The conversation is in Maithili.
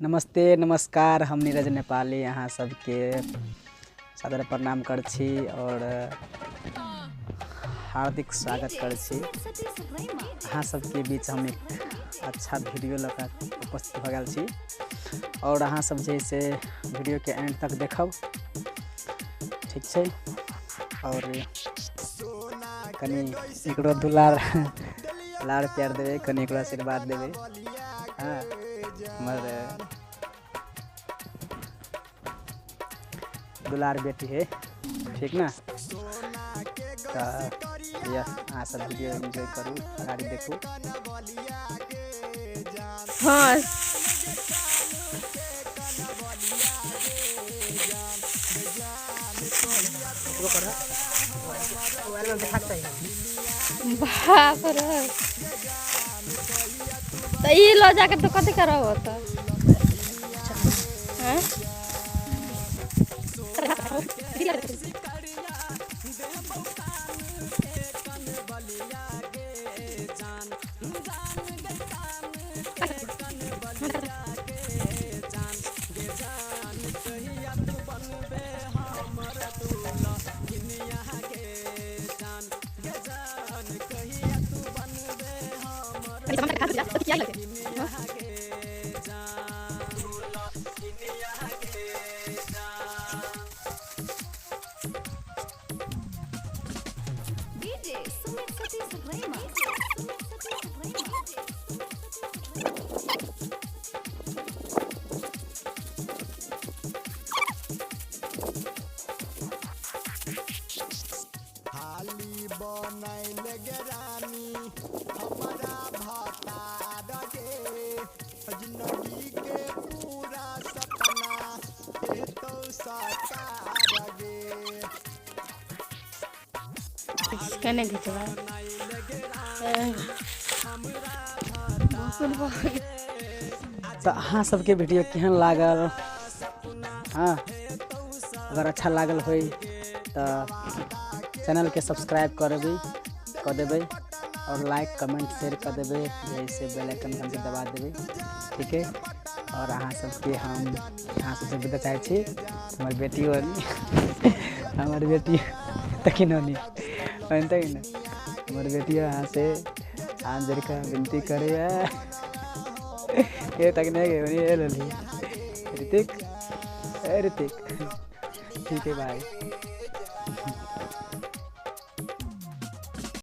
नमस्ते नमस्कार, हम नीरज नेपाली अहाँ सबके सादर प्रणाम कर छी और हार्दिक स्वागत कर छी। अहाँ सबके बीच हम एक अच्छा वीडियो लऽ उपस्थित भऽ गेल छी और अहाँ सब जे से वीडियो के एंड तक देखब, ठीक छै। और कनी एकरो दुलार लार प्यार देबै, कनी एकरो आशीर्वाद देबै। हाँ, हमर दुलार बेटी है, ठीक ना। तो यह अहाँ सब वीडियो एंजॉय करू, अगाडि देखू। हाँ, बाप रे, तो ई लऽ जाके तो कथी करब ओतऽ? हैं? हाली बनैल गे रानी हमारा भतार गे, जिंदगी के पूरा सपना हेतौ साकार गे। केने घिचबै? तो अहाँ सबके वीडियो केहन लागल? हाँ, अगर अच्छा लागल होई तो चैनल के सब्सक्राइब करबै कऽ देबै और लाइक कमेंट शेयर कऽ देबै, जैसे बेल आइकन घंटी दबा देबै, ठीक है। और अहाँ सबके हम अहाँ सबसे विदा चाहै छी। हमर बेटी हमर बेटी तकिन होनी तकिन हमर बेटी अहाँ से हाथ जोड़ कऽ विनती करैए, ये तक नहीं गए, ऋतिक, ए ऋतिक, ठीक है भाई।